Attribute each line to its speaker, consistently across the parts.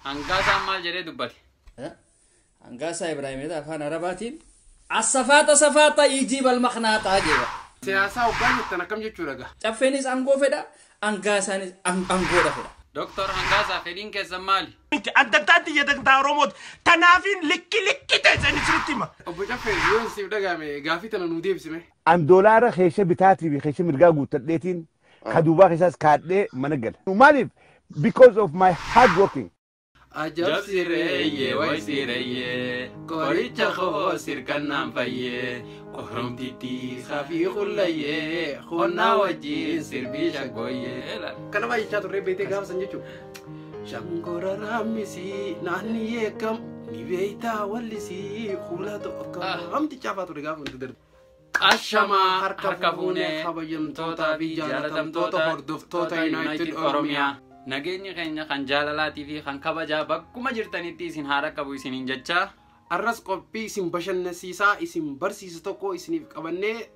Speaker 1: Hangaasaan maal jedhee dubbate?
Speaker 2: Hangaasaa Ibraahim afaan Arabaatiin Assafaata safaata ijiibal maqnaaxaa jedha.
Speaker 3: Siyaasaa hoggaa jettan akkam jechuudha gaa?
Speaker 2: Caffeenis aangoo fedha, hangaasaanis aangoodha fedha.
Speaker 1: Doktor Hangaasaa fedhiin keessan maali?
Speaker 4: Adda addaatti dantaa Oromooti. Tanaafiin likki likki ta'e isinitti hima.
Speaker 3: Obbo Caffee yoo siif dhagahame gaafii tana nuu deebisime.
Speaker 5: An doolaara keessa bitaatii fi keessa mirgaa guuttadheetiin ka duubaa keessaas kaadhee mana gala. Maaliif? Because of my hard working.
Speaker 3: Ajab sireeyye way sireeyye qoricha koo sirkannaan fayyee qoromtitti safii qullayyee qonnaa wajjin sirbii shaggooyyee. Kana baay'ichaa turre beektee gaafa san jechuudha. Shangora raammisii naanni yeekam ni beeytaa wallisii kuulaatu akkamti caafaa ture gaafa nuti darbe. Ashamaa harka fuunee kabajamtootaa fi jaalatamtoota hordoftoota United Oromiyaa.
Speaker 1: Nageenyi keenya kan jaalalaatii fi kan kabajaa bakkuma jirtanitti isin haara qabu isiniin jechaa.
Speaker 3: Arras qophii isin bashannansiisaa isin barsiisu tokko isiniif qabannee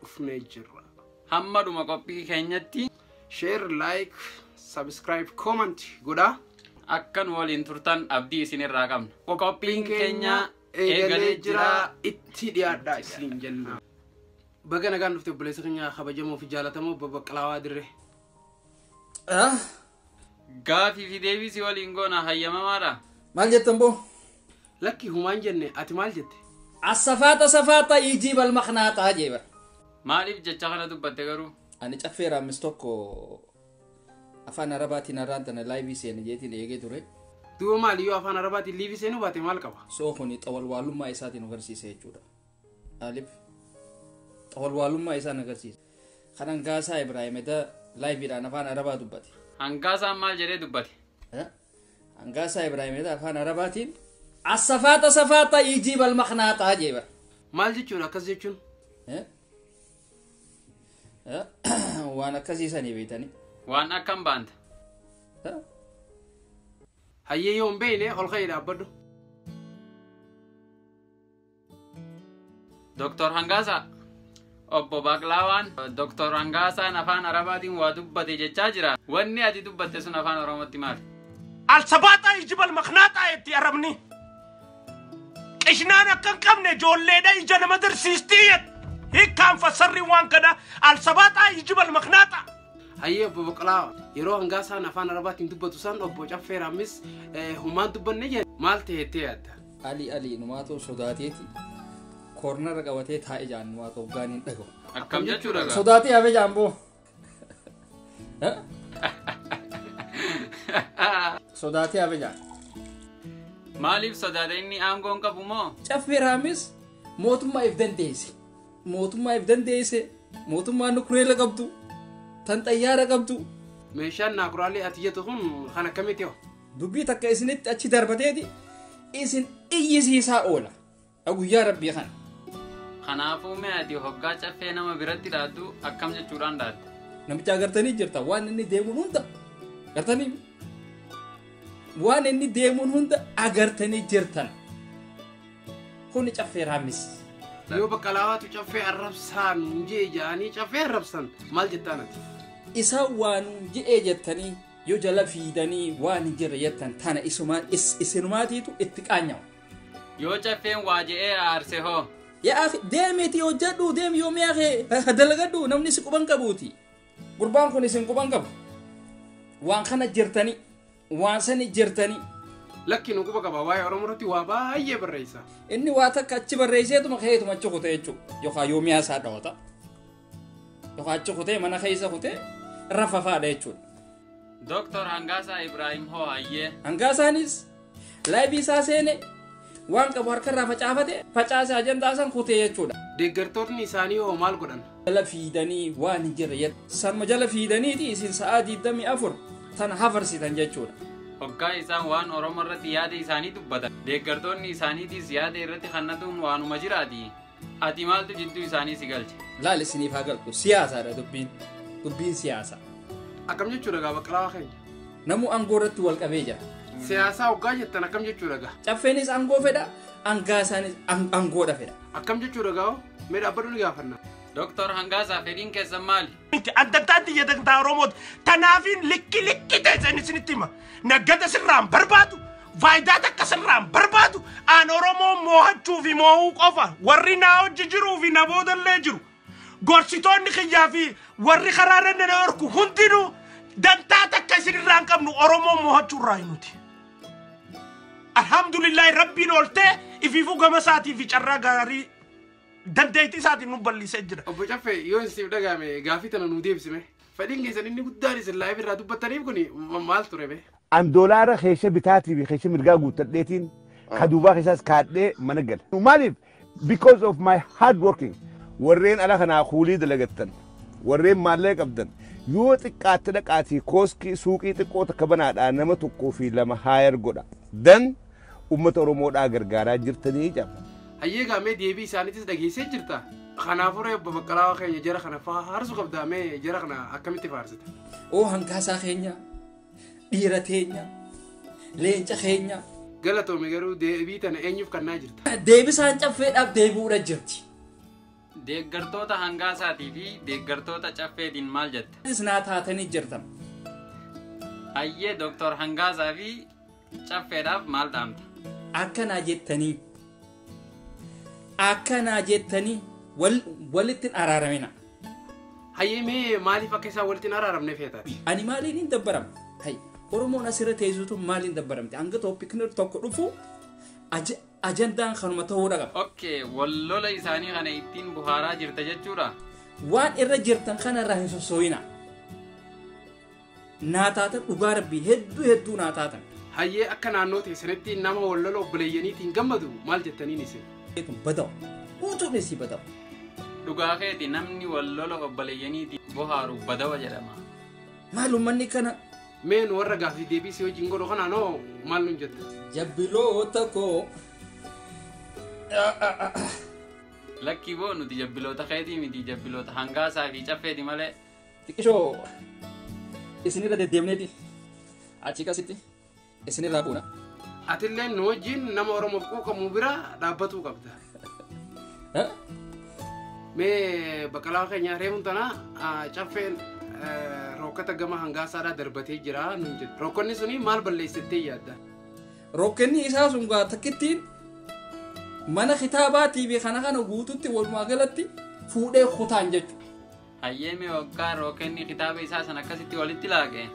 Speaker 3: dhufnee jirra.
Speaker 1: Hamma dhuma qophii keenyatti
Speaker 3: Share, like, subscribe, comment godhaa.
Speaker 1: Akkan waliin turtan abdii isinirraa qabna. Qophiin keenya eegalee jira.
Speaker 3: Itti dhiyaadhaa isiniin jenna. Baga nagaan dhufte obboleessa keenya kabajamoo fi jaalatamoo obbo Baqqalaawaa Dirree.
Speaker 1: Gaafii fi deebisii waliin goona hayyamamaadha.
Speaker 2: Maal jettan boo?
Speaker 3: Lakki humaan jenne ati maal jette?
Speaker 2: Assafaata safaata ijiibal maqnaaxaa jeeba.
Speaker 1: Maaliif jecha kana dubbatte garuu?
Speaker 2: Ani caffee raammis tokko afaan Arabaatiin har'aan tana laayivii seene jeetiin eegee ture.
Speaker 3: Duuba maali yoo afaan Arabaatiin liivii seenuu baate maal qaba?
Speaker 2: Soo kuni xawalwaalummaa isaatiin agarsiisa jechuudha. Maaliif? Xawalwaalummaa isaan agarsiisa. Kan Hangaasaa Ibraahim eda laayiviidhaan afaan Arabaa dubbate.
Speaker 1: Hangaasaan maal jedhee dubbate?
Speaker 2: Hangaasaa Ibraahim eda afaan Arabaatiin Assafaata safaata ijiibal maqnaaxaa jeeba.
Speaker 3: Maal jechuudha akkas jechuun?
Speaker 2: Waan akkasiisanii beektanii.
Speaker 1: Waan akkam baanta?
Speaker 3: Hayyee yoo hin beekne ol ka'ee dhaabbadhu.
Speaker 1: Doktor Hangaasaa Obbo Baqlaawaan Doktor Hangaasaan afaan Arabaatiin waa dubbate jechaa jira. Wanni ati dubbatte sun afaan Oromootti maali?
Speaker 4: Al-sabaataa ijibal maqnaaxaa jetti Arabni. Qishnaan akka hin qabne ijoolleedha ija nama dirsiistii jetti. Hiikkaan fassarri waan kana al-sabaataa ijibal maqnaaxaa.
Speaker 3: Hayyee obbo Baqqalaa yeroo Hangaasaan afaan Arabaatiin dubbatu san obbo Caffee Raammis humaan dubbanne jedhe maal ta'eettee yaadda?
Speaker 2: Ali Ali numaatoo sodaateeti koornarra qabatee taa'e jaan numaatoo hoggaan hin dhagahu.
Speaker 1: Akkam jechuudha gaa?
Speaker 2: Sodaatee hafe jaan boo. Sodaatee hafe jaan.
Speaker 1: Maaliif sodaate inni aangoo hin qabu moo?
Speaker 2: Caffee Raammis mootummaa if dandeesse. Mootummaa if dandeesse. Mootummaa nukureela qabdu. Tan xayyaara qabdu.
Speaker 3: Meeshaan naakuraalee ati jettu kun kan akkamiiti hoo?
Speaker 2: Dubbii takka isinitti achi darbateeti isin iyyisiisaa oola. Guyyaa rabbii kana.
Speaker 1: Kanaafuu mee ati hoggaa caffee nama biratti dhaaddu akkam jechuudhaan dhaadda?
Speaker 2: Namicha agartanii jirta waan inni deemuun hunda agartanii waan inni deemuun hunda agartanii jirtan. Kuni caffee Raammis.
Speaker 3: Yoo Baqqalaawaatu caffee arrabsaan jee jaanii caffee arrabsan maal jettaan ati?
Speaker 2: Isa waan je'ee jettanii yoo jala fiidanii waan hin jirre jettan tana isinumaatiitu itti qaanyamu.
Speaker 1: Yoo caffeen waa je'ee aarse hoo?
Speaker 2: Yaa akhi deemiitii hojjedhu deemi yoo mi'a kee dalagadhu namni si quban qabuuti. Gurbaan kun isin quban qabu. Waan kana jirtanii waan sani jirtanii.
Speaker 3: Lakki nu quba qaba waa'ee Oromoo irratti waa baay'ee barreessa.
Speaker 2: Inni waa takka achi barreesseetuma keetuma achi kutee jechuudha. Yookaan yoo mi'a isaa dhawata. Yookaan achi kutee mana keessa kutee rafafaadha jechuudha.
Speaker 1: Doktor Hangaasaa Ibraahim hoo hayyee?
Speaker 2: Hangaasaanis laayivii isaa seene waan qabu harkarraa facaafate facaase ajandaa san kutee jechuudha.
Speaker 3: Deeggartoonni isaanii hoo maal godhan?
Speaker 2: Jala fiidanii waan hin jirre sanuma jala fiidaniiti isin sa'aa 24 tana hafarsitan jechuudha.
Speaker 1: Hoggaa isaan waan Oromoo irratti yaada isaanii dubbatan. Deeggartoonni isaaniitis yaada irratti kannatuun waanuma jiraati. Ati maaltu jidduu isaanii si galche?
Speaker 2: Laal isiniif haa galtu siyaasaadha dubbiin. Dubbiin siyaasaa.
Speaker 3: Akkam jechuudha gaa Baqqalaa keenya?
Speaker 2: Namuu aangoo irratti wal qabee jira.
Speaker 3: Siyaasaa hoggaa jettan akkam jechuudha gaa?
Speaker 2: Caffeenis aangoo fedha, hangaasaanis aangoodha fedha.
Speaker 3: Akkam jechuudha gaa mee dhaabbadhu ni gaafanna.
Speaker 1: Doktor Hangaasaa fedhiin keessan maali?
Speaker 4: Adda addaatti dantaa Oromooti. Tanaafiin likki likki ta'e isinitti hima. Naggata sirraan barbaadu. Faayidaa takka sirraan barbaadu aan Oromoo mo'achuu fi mo'uu qofa warri naa hojii jiruu fi na boodallee jiru. Gorsitoonni kiyyaa fi warri karaa irra na dhorku hundinuu dantaa takka isinirraa hin qabnu Oromoo mo'achuu irraa nuti. Alhamdulillahi rabbiin ooltee ifiifuu gama isaatii fi carraa gaarii dandeettii isaatiin nu bal'isee jira.
Speaker 3: Obbo Caffee yoo isin dhagahame gaafii tana nuu deebisime. Fedhiin keessan inni guddaan isin live irraa dubbattaniif kun maal ture be?
Speaker 5: An doolaara keessa bitaatii fi keessa mirgaa guuttadheetiin ka duubaa keessaas kaadhee mana gala. Maaliif? Because of my hard working. Warreen ala kanaa kuulii dalagattan, warreen maallaqa qabdan yoo xiqqaatte dhaqaatii kooskii suuqii xiqqoo takka banaadhaa nama tokkoo fi lama hire godha. Dan uummata Oromoodhaa gargaaraa jirtanii jedhama.
Speaker 3: Hayyee gaamee deebii isaaniitis dhageessee jirta. Kanaafuu ree obbo Baqqalaa keenya jara kana faarsuu qabdaa mee jara kana akkamitti faarsita?
Speaker 2: Oo hankaasaa keenya, dhiira teenya, leenca keenya.
Speaker 3: Galatoome garuu deebii tana eenyuuf kannaa jirta?
Speaker 2: Deebisaan caffeedhaaf deebi'uudha jirti.
Speaker 1: Deeggartoota hangaasaatii fi deeggartoota caffeetiin maal jette?
Speaker 2: Naa taatanii jirtan.
Speaker 1: Hayyee Dooktor Hangaasaa fi caffeedhaaf maal dhaamta?
Speaker 2: Akkanaa jettanii akkanaa jettanii walitti hin araaramina.
Speaker 3: Hayyee mee maaliif akka isaan walitti hin araaramne feetaati?
Speaker 2: Ani maaliin hin dabbaramne? Hayy Oromoon asirra teessutu maaliin dabbaramte? Hanga toopikni tokko dhufu ajandaan kanuma ta'uu qaba.
Speaker 1: Okay, wallola isaanii kana ittiin buhaaraa jirta jechuudha.
Speaker 2: Waan irra jirtan kanarraa hin sossooyina. Naa taatan dhugaa rabbii hedduu hedduu naa taatan.
Speaker 3: Hayyee akka naannoo teessanitti nama wallola obboleeyyaniitiin gammadu maal jettaniin isin?
Speaker 2: Badaw. Utuun isii badaw.
Speaker 1: Dhugaa keeti namni wallola obboleeyyaniitiin bohaaru badawa jedhama.
Speaker 2: Maal uummanni kana?
Speaker 3: Mee nu warra gaaffii deebii si wajjin godhu kanaan hoo maal nuun jetta?
Speaker 2: Jabbiloota koo.
Speaker 1: Lakkii boo nuti jabbiloota keetii miti jabbiloota hangaasaa fi caffeeti malee.
Speaker 2: Xiqqishoo isinirra deddeemneeti achi kasitti isinirraa buuna.
Speaker 3: Atillee nu wajjin nama Oromoof quuqamu bira dhaabbatuu qabda. Mee Baqqalaa keenya reefuun tana caffeen rokkata gama hangaasaadhaa darbatee jira nuun jedhu. Rokkonni suni maal balleessittee yaadda?
Speaker 2: Rokkenni isaa sun gaa takkittiin mana kitaabaatii fi kana kana guututti walumaa galatti fuudhee kutaan jechuudha.
Speaker 1: Hayyee mee waggaa rokkenni kitaaba isaa san akkasitti walitti laaqe?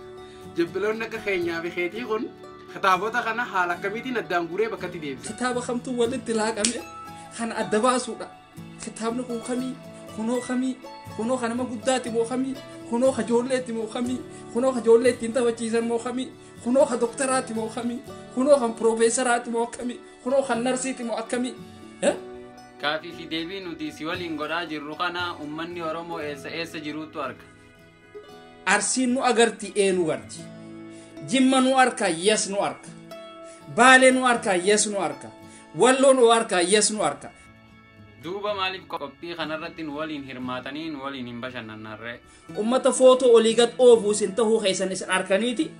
Speaker 3: Jabbiloonni akka keenyaa fi keetii kun kitaabota kana haala akkamiitiin addaan guuree bakkatti deebisa?
Speaker 2: Kitaaba kamtuu walitti laaqame kana adda baasuudha. Kitaabni kun kamii? Kunoo kamii? Kunoo kan nama guddaati moo kamii? Kunoo ka ijoolleetti moo kamii? Kunoo ka ijoollee ittiin taphachiisan moo kamii? Kunoo ka doktaraati moo kamii? Kunoo kan piroofeesaraati moo akkamii? Kunoo kan narsiiti moo akkamii?
Speaker 1: Gaafii fi deebii nuti si waliin godhaa jirru kana uummanni Oromoo eessa eessa jiruutu arga?
Speaker 2: Arsiin nu agarti ee nu garti. Jimma nu arka yes nu arka. Baalee nu arka yes nu arka. Walloo nu arka yes nu arka.
Speaker 1: Duuba maaliif qophii kanarratti nu waliin hirmaatanii nu waliin hin bashannanarree?
Speaker 2: Uummata footoo olii gad oofuu isin tahuu keessan isin arkaniiti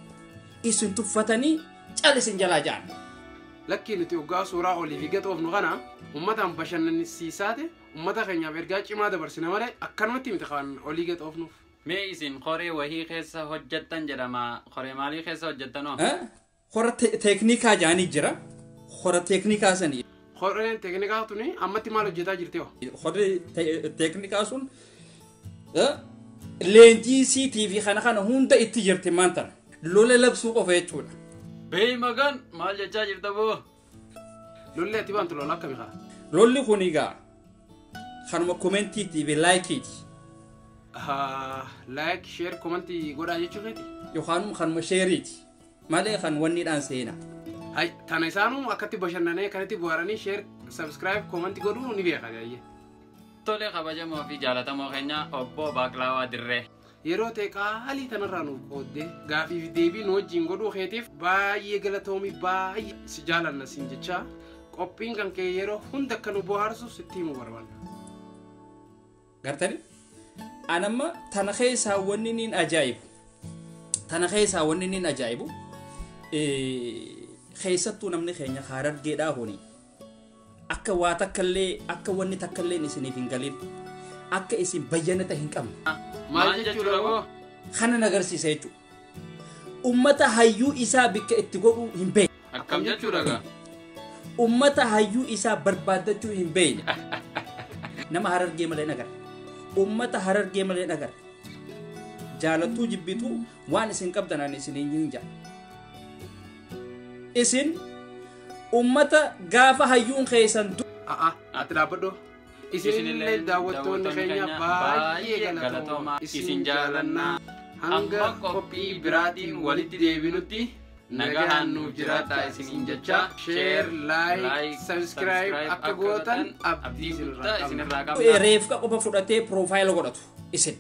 Speaker 2: isin tuffatanii cal isin jalaa ja'an.
Speaker 3: Lakkii nuti hoggaa suuraa olii fi gad oofnu kana uummataan bashannansiisaate uummata keenyaaf ergaa cimaa dabarsina malee akkanumatti miti kan olii gad oofnuuf.
Speaker 1: Mee isin qoree wahii keessa hojjettan jedhama. Qoree maalii keessa hojjettanoo?
Speaker 2: Qora teeknikaa jedhanii jira. Qora teeknikaa sanii.
Speaker 3: Qoreen teeknikaa tuni ammatti maal hojjetaa jirti hoo?
Speaker 2: Qorri teeknikaa sun leenjii siitii fi kana kana hunda itti jirti maanta. Lola labsuu qofa jechuudha.
Speaker 1: Bee magan maal jechaa jirta boo?
Speaker 3: Lolli ati baantu lola akkamii kaa?
Speaker 2: Lolli kun egaa kanuma koomentiitii fi laayikiiti.
Speaker 3: Like, share, commentii godhaa jechuu keeti?
Speaker 2: Yookaan kanuma sheeriiti. Malee kan wanniidhaan seenaa.
Speaker 3: Hay, tana isaanuu akkatti bashannanee kanatti bohaaranii share, subscribe, commentii godhuu ni beekan ayyee.
Speaker 1: Tole kabajamoo fi jaalatamoo keenya obbo Baaqlaawaa Dirree.
Speaker 3: Yeroo ta'e qaalii tanarraa nuuf qooddee gaafii fi deebii nu wajjin godhuu keetiif baay'ee galatoomii baay'ee si jaalanna siin jechaa qophiin kan kee yeroo hunda akka nu bohaarsu sitti himuu barbaanna.
Speaker 2: Gartanii? Anamma tana keessaa wanni niin ajaa'ibu. Tana keessaa wanni niin ajaa'ibu. Keessattuu namni keenya harargeedhaa honi. Akka waa takkallee akka wanni takkallee isiniif hin galin. Akka isin bayyanata hin qabne.
Speaker 1: Maal jechuudha boo?
Speaker 2: Kana agarsiisa jechuudha. Uummata hayyuu isaa bikka itti godhuu hin beeku.
Speaker 1: Akkamitti? Akkam jechuudha gaa?
Speaker 2: Ummata hayyuu isaa barbaaddachuu hin beekne. Nama Harargee malee hin agarre. Ummata Harargee malee hin agarre. Jaalattuu jibbituu waan isin qabdan ani isin hin jedha. Isin ummata gaafa hayyuun keessan
Speaker 3: A'a, ati dhaabbadhu. Isinillee daawwattoonni keenya baay'ee galatoomaa. Isin jaalannaa. Hanga qophii biraatiin walitti deebinutti nagaan nuuf jiraadhaa isiniin jecha, share, like, subscribe akka gootan abdii
Speaker 1: guddaa
Speaker 3: isinirraa qabna.
Speaker 1: Isinirraa qabna.
Speaker 2: Reefka qofa fudhatee profile godhatu isin.